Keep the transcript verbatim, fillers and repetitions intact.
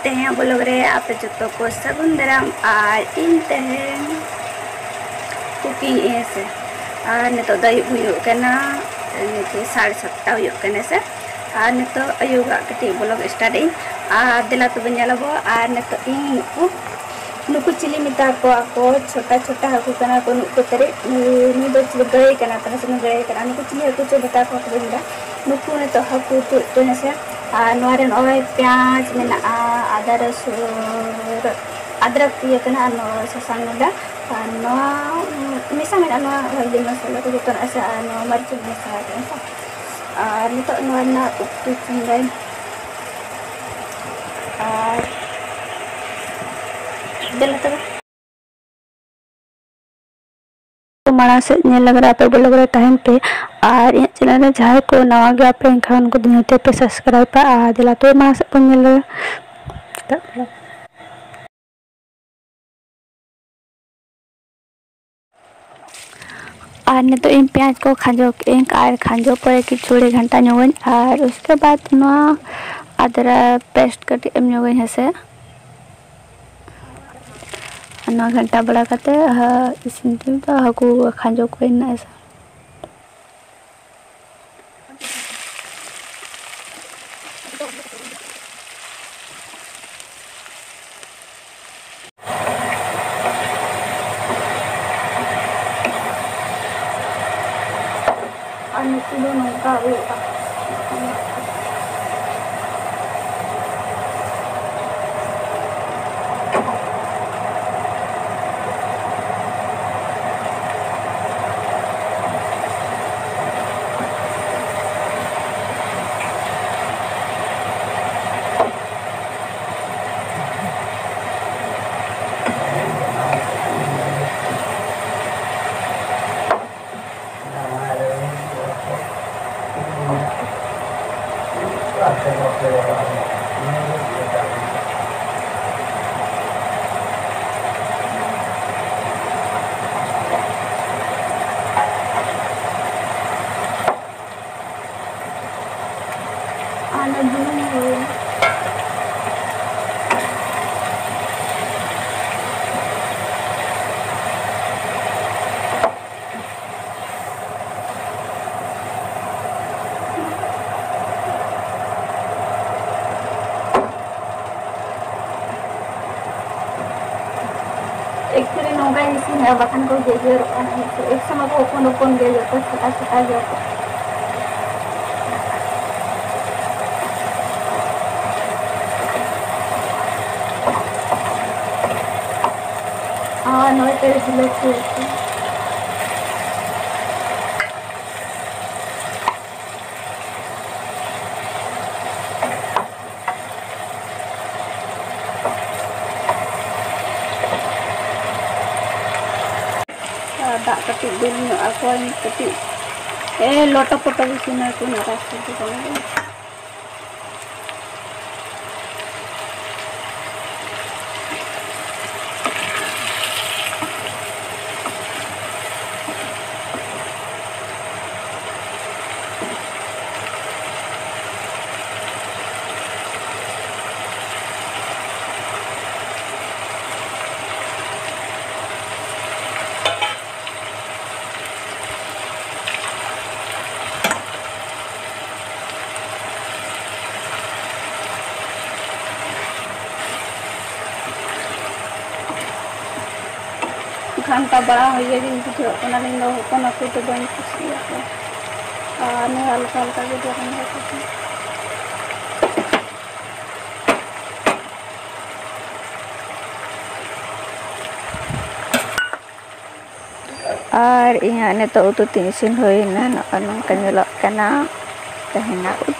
ᱛᱮᱦᱮᱧᱟᱜ vlog ᱨᱮ ᱟᱯᱮ ᱡᱚᱛᱚ ᱠᱚ ᱥᱟᱹᱜᱩᱱ ᱫᱟᱨᱟᱢ᱾ ᱟᱨ ᱤᱧ ᱛᱮᱦᱮᱧ cooking ᱤᱧ ᱦᱮᱸ ᱥᱮ᱾ ᱟᱨ ᱱᱤᱛᱚᱜ ᱫᱚ ᱟᱹᱭᱩᱵ ᱦᱩᱭᱩᱜ ᱠᱟᱱᱟ, ᱱᱤᱛᱚᱜ ᱥᱟᱲᱮ ᱥᱟᱛᱴᱟ ᱦᱩᱭᱩᱜ ᱠᱟᱱᱟ ᱥᱮ᱾ ᱟᱨ ᱱᱤᱛᱚᱜ ᱟᱹᱭᱩᱵᱟᱜ ᱠᱟᱹᱴᱤᱡ vlog start ᱤᱧ᱾ ᱟᱨ ᱫᱮᱞᱟ ᱛᱚᱵᱮ ᱧᱮᱞ ᱟᱵᱚ᱾ ᱟᱨ ᱱᱤᱛᱚᱜ ᱤᱧ ᱱᱩᱠᱩ, ᱱᱩᱠᱩ ᱪᱤᱞᱤ ᱢᱮᱛᱟ ᱠᱚᱣᱟ ᱠᱚ, ᱪᱷᱳᱴᱟ ᱪᱷᱳᱴᱟ ᱦᱟᱹᱠᱩ ᱠᱟᱱᱟ ᱠᱚ ᱱᱩᱠᱩ ᱛᱟᱹᱨᱤᱡ᱾ ᱱᱩᱭ, ᱱᱩᱭ ᱫᱚ ᱪᱤᱞᱤ ᱜᱟᱹᱲᱟᱹᱭ ᱠᱟᱱᱟ ᱠᱚ, ᱱᱟᱥᱮ ᱱᱩᱭ ᱜᱟᱹᱲᱟᱹᱭ ᱠᱟᱱᱟ᱾ ᱱᱩᱠᱩ ᱪᱤᱞᱤ ᱦᱟᱹᱠᱩ ᱪᱚ ᱢᱮᱛᱟ ᱠᱚᱣᱟ ᱠᱚ, ᱵᱟᱹᱧ ᱵᱟᱰᱟᱭᱟ᱾ ᱱᱩᱠᱩ ᱱᱤᱛᱚᱜ ᱦᱟᱹᱠᱩ ᱩᱛᱩ ᱦᱩᱭᱩᱜ ᱠᱟᱱᱟ ᱥᱮ᱾ ᱟᱨ ᱱᱚᱣᱟ ᱨᱮ ᱱᱚᱜᱼᱚᱭ ᱯᱮᱸᱭᱟᱡᱽ ᱢᱮᱱᱟᱜᱼᱟ, ᱟᱫᱟ ᱨᱟᱹᱥᱩᱱ, ᱟᱫᱨᱚᱠ ᱤᱭᱟᱹ ᱠᱟᱱᱟ, ᱟᱨ ᱱᱚᱣᱟ ᱥᱟᱥᱟᱝ ᱜᱩᱸᱰᱟᱹ, ᱟᱨ ᱱᱚᱣᱟ, ᱩᱸ, ᱢᱮᱥᱟ ᱢᱮᱱᱟᱜᱼᱟ, ᱱᱚᱣᱟ ᱦᱚᱞᱫᱤ ᱢᱚᱥᱞᱟ ᱠᱚ ᱡᱚᱛᱚᱱᱟᱜ ᱥᱮ, ᱟᱨ ᱱᱚᱣᱟ ᱢᱟᱹᱨᱤᱪ ᱢᱮᱥᱟ ᱠᱟᱜᱼᱟ ᱥᱮ᱾ ᱟᱨ ᱱᱤᱛᱚᱜ ᱱᱚᱣᱟ ᱨᱮᱱᱟᱜ ᱩᱛᱩ ᱪᱚᱸᱫᱟᱭ᱾ ᱟᱨ ᱫᱮᱞᱟ ᱛᱚᱵᱮ᱾ ᱢᱟᱲᱟᱝ ᱥᱮᱫ ᱧᱮᱞ ᱞᱟᱹᱜᱤᱫ ᱟᱯᱮ vlog ᱨᱮ ᱛᱟᱦᱮᱱ ᱯᱮ᱾ ᱟᱨ ᱤᱧᱟᱹᱜ channel ᱨᱮ ᱡᱟᱦᱟᱸᱭ ᱠᱚ ᱱᱟᱣᱟ ᱜᱮᱭᱟ ᱯᱮ, ᱮᱱᱠᱷᱟᱱ ᱩᱱᱠᱩ ᱫᱚ ᱱᱤᱦᱟᱹᱛ ᱯᱮ subscribe ᱟ᱾ ᱟᱨ ᱫᱮᱞᱟ ᱛᱚᱵᱮ ᱢᱟᱲᱟᱝ ᱥᱮᱫ ᱵᱚᱱ ᱧᱮᱞ ᱞᱮᱜᱮ᱾ ᱟᱨ ᱱᱤᱛᱚᱜ ᱤᱧ ᱯᱮᱸᱭᱟᱡᱽ ᱠᱚ ᱠᱷᱟᱸᱡᱚ ᱠᱮᱫᱟᱹᱧ, ᱟᱨ ᱠᱷᱟᱸᱡᱚ ᱯᱚᱨᱮ ᱠᱤᱪᱷᱩ ᱜᱷᱟᱱᱴᱟ ᱧᱚᱜᱟᱹᱧ, ᱟᱨ ᱩᱥᱠᱮ ᱵᱟᱫ ᱱᱚᱣᱟ ᱟᱫᱨᱟ paste ᱠᱟᱹᱴᱤᱡ ᱮᱢ ᱧᱚᱜᱟᱹᱧ ᱦᱮᱸᱥᱮ᱾ ᱟᱨ ᱱᱚᱣᱟ ᱜᱷᱟᱱᱴᱟ ᱵᱟᱲᱟ ᱠᱟᱛᱮ, ᱦᱟ, ᱤᱥᱤᱱ ᱛᱤᱧ ᱫᱚ ᱦᱟᱹᱠᱩ ᱠᱷᱟᱸᱡᱚ ᱠᱚ ᱦᱮᱱᱟᱜᱼᱟ ᱥᱮ᱾ ᱟᱨ ᱱᱩᱠᱩ ᱫᱚ ᱱᱚᱝᱠᱟ ᱦᱩᱭᱩᱜᱼᱟ᱾ Actually ᱱᱚᱝᱠᱟᱧ ᱤᱥᱤᱱᱟ, ᱵᱟᱠᱷᱟᱱ ᱠᱚ ᱜᱮᱡᱮᱨᱚᱜᱼᱟ᱾ ᱮᱠᱥᱚ ᱢᱟᱠᱚ ᱦᱚᱯᱚᱱ ᱦᱚᱯᱚᱱ ᱜᱮ, ᱡᱚᱛᱚ ᱪᱷᱳᱴᱟ ᱪᱷᱳᱴᱟ ᱜᱮᱭᱟ ᱠᱚ᱾ ᱟᱨ ᱱᱚᱜᱼᱚᱭ ᱛᱮᱨᱮ ᱵᱤᱞᱟᱹᱛᱤ ᱩᱛᱩ᱾ ᱟᱨ ᱫᱟᱜ ᱠᱟᱹᱴᱤᱡ ᱫᱩᱞ ᱧᱚᱜ ᱟᱠᱚᱣᱟᱹᱧ, ᱠᱟᱹᱴᱤᱡ ᱮ ᱞᱚᱴᱚ ᱯᱚᱴᱚ ᱜᱮ ᱤᱥᱤᱱ ᱟᱠᱚ, ᱚᱱᱟ ᱨᱟᱥᱮ ᱫᱚ ᱵᱟᱝ᱾ ᱜᱷᱟᱱᱴᱟ ᱵᱟᱲᱟ ᱦᱩᱭ ᱜᱮᱧ ᱵᱩᱡᱷᱟᱹᱣ ᱠᱟᱱᱟ, ᱤᱧ ᱫᱚ ᱦᱚᱯᱚᱱ ᱦᱟᱹᱠᱩ ᱫᱚ ᱵᱟᱹᱧ ᱠᱩᱥᱤᱭᱟᱠᱚᱣᱟ᱾ ᱟᱨ ᱱᱚᱣᱟ ᱦᱟᱞᱠᱟ ᱦᱟᱞᱠᱟ ᱜᱮ ᱜᱚᱨᱚᱢ ᱫᱟᱠᱟ ᱠᱚ᱾ ᱟᱨ ᱤᱧᱟᱹᱜ ᱱᱤᱛᱚᱜ ᱩᱛᱩ ᱛᱤᱧ ᱤᱥᱤᱱ ᱦᱩᱭᱱᱟ, ᱱᱚᱜᱼᱚ ᱱᱚᱝᱠᱟ ᱧᱮᱞᱚᱜ ᱠᱟᱱᱟ ᱛᱮᱦᱮᱧᱟᱜ ᱩᱛᱩ᱾